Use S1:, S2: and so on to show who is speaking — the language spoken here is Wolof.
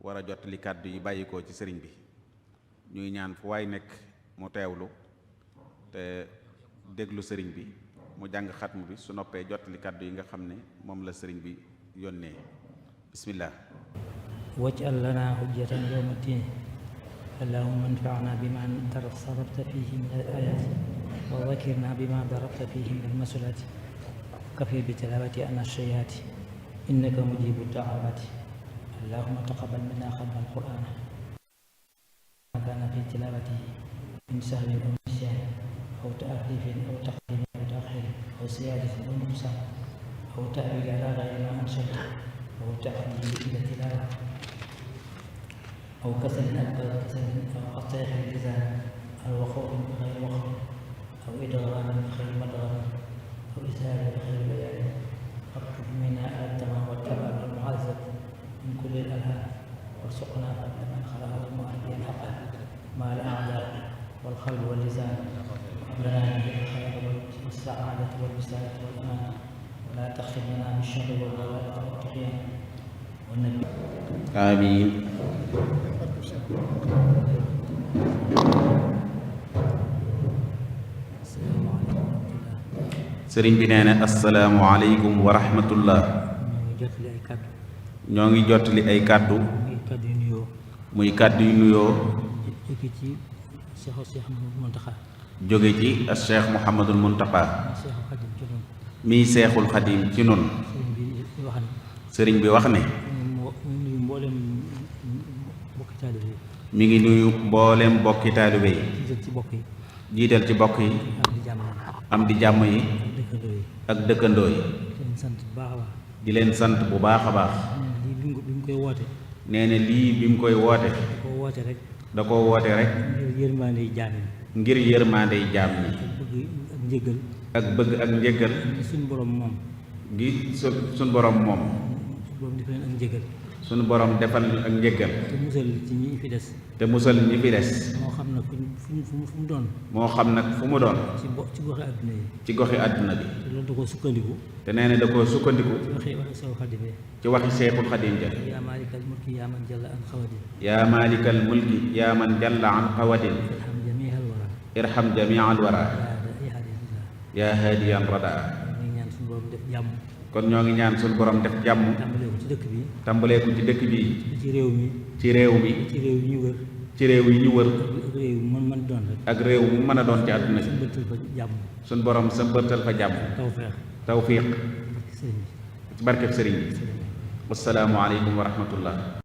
S1: war a jottali kàddu yi bàyyikoo ci sëriñ bi ñuy ñaan fu waay nekk mu teewlu te déglu sëriñ bi mu jàng xatmu bi su noppee jottali kàddu yi nga xam ne moom la sëriñ bi yónnee bismillah.
S2: waj'al lana hujjatan yawma ddin allahumma anfa'na bima sarafta fihi min al-ayati wa dhakkirna bima darabta fihi min al-masalati kafi bi tilawati an ash-shayati innaka mujibu ad-da'awati allahumma taqabbal minna khatma al-Qur'an ma kana fi tilawatihi min sahwin aw nisyan aw ta'rifin aw taqdimin aw ta'khirin aw ziyadatin aw nuqsan aw ta'wil ala ghayri ma anzalta aw ta'dil ila tilawa أو كسل أكبر كسل أو قطيع اللسان أو وقوع بغير وقوع أو إدغام بغير مدغم أو إسهال بغير بيان فاكتب منا على التمام والكمال والمعزز من كل الألهام وارزقنا قبل من خلق المؤدي الحق مع الأعداء والقلب واللسان لنا بالخير والسعادة والبسالة والأمان ولا تختم لنا بالشر والضلالة والطغيان والنبي
S1: آمين. sëriñ bi nee na assalaamu aleykum wa rahmatullah. ñoo ngi jottali ay kàddu muy kàddu yu nuyoo jóge ci Cheikh Mouhamadul Muntaqa mii seexul xadim ci nun sëriñ bi wax ne mi ngi nuyu mboolem bokki taalibe yi jiital ci bokk yi am di jàmm yi ak dëkkandoo yi di leen sant bu baax a baax nee na lii bi mu koy woote da ko woote rek ngir yërmaandey jaam ñi ak bëgg ak njëggal gi suñ borom moom sunu borom defal ak njëggal te musal ñi fi des moo xam nag fu mu doon ci goxi àdduna bi te nee na da koo sukkandiku ci waxi Seexul Xadiim ja yaa maalikal mulki yaa man jalla an xawadin irham jamial wara yaa haadiyan radaa kon ñoo ngi ñaan suñu borom def jàmm tàmbalee ko ci dëkk bi ci réew mi ci réew yi ñu wër ak réew mu mën a doon ci àdduna si suñu borom sa mbërtal fa jàmm tawfiq ci barkeb sëriñ bi assalaamu aleykum wa rahmatullah.